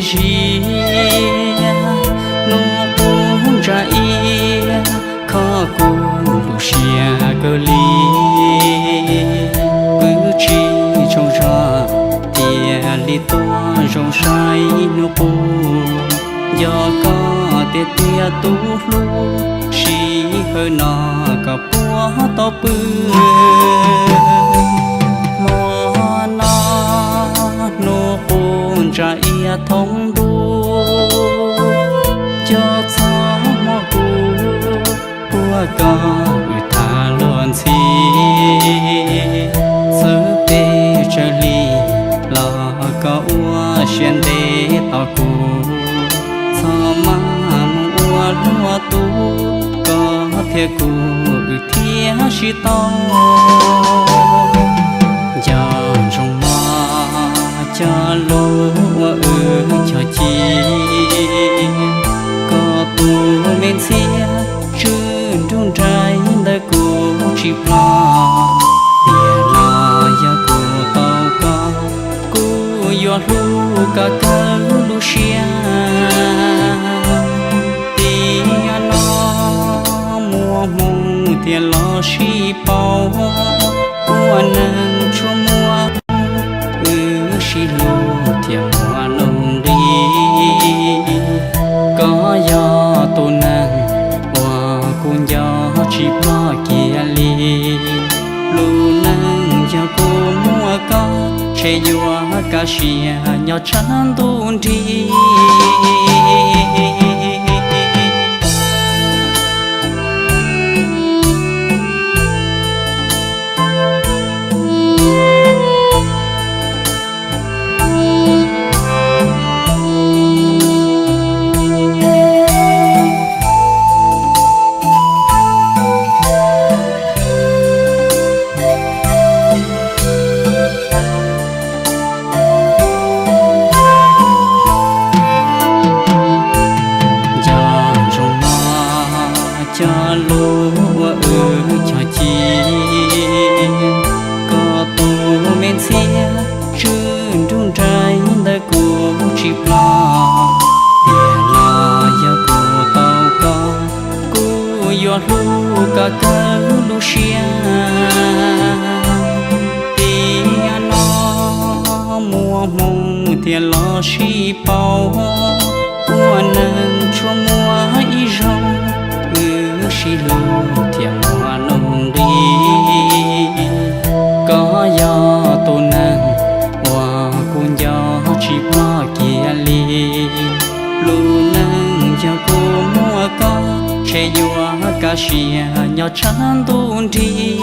Ziab, hnub qub ntsa iab, kho kuv lub siab kawg li. Pw tsis tsaug zog, tiag li tuaj zoo saib hnub qub. Nco koj tiag tiag tub hlub, sij hawm no koj puas tau pw? Hmo no hnub qub ntsa iab thoob ntuj, nco txog hmo kuv ua koj wb tham luag ntxhi. Txawm peb tsawg hli los koj ua siab ntev tos kuv, txhob maj mus ua luag tub, koj thiab kuv wb thiaj sib tau. Nco ntsoov mog, cov lus uas wb cog ci, koj tus me ntxhiab tswj nruj nraim ntawm kuv tsis ploj. Tiam no yog kuv tau koj, kuv yuav hlub koj kawg lub siab. Tiam no muaj hmoo thiaj los sib paub, ua neeg tshuav muaj, wb sib hlub thiaj muaj nuj nqis. Koj yog tus neeg uas kuv nco tsis ploj kiag li. Lub neej yog kuv muaj koj, ntshe yuav kaj siab nyob tshaj ntuj nrig. Nco ntsoov mog, cov lus uas wb cog ci, koj tus me ntxhiab tswj nruj nraim ntawm kuv tsis ploj. Tiam no yog kuv tau koj, kuv yuav hlub koj kawg lub siab. Tiam no muaj hmoo thiaj los sib paub, ua neeg tshuav muaj ib zaug, wb sib hlub thiaj muaj nuj nqis. Koj yog tus neeg uas kuv nco tsis ploj kiag li. Lub neej yog kuv muaj koj, ntshe yuav kaj siab nyob tshaj ntuj nrig.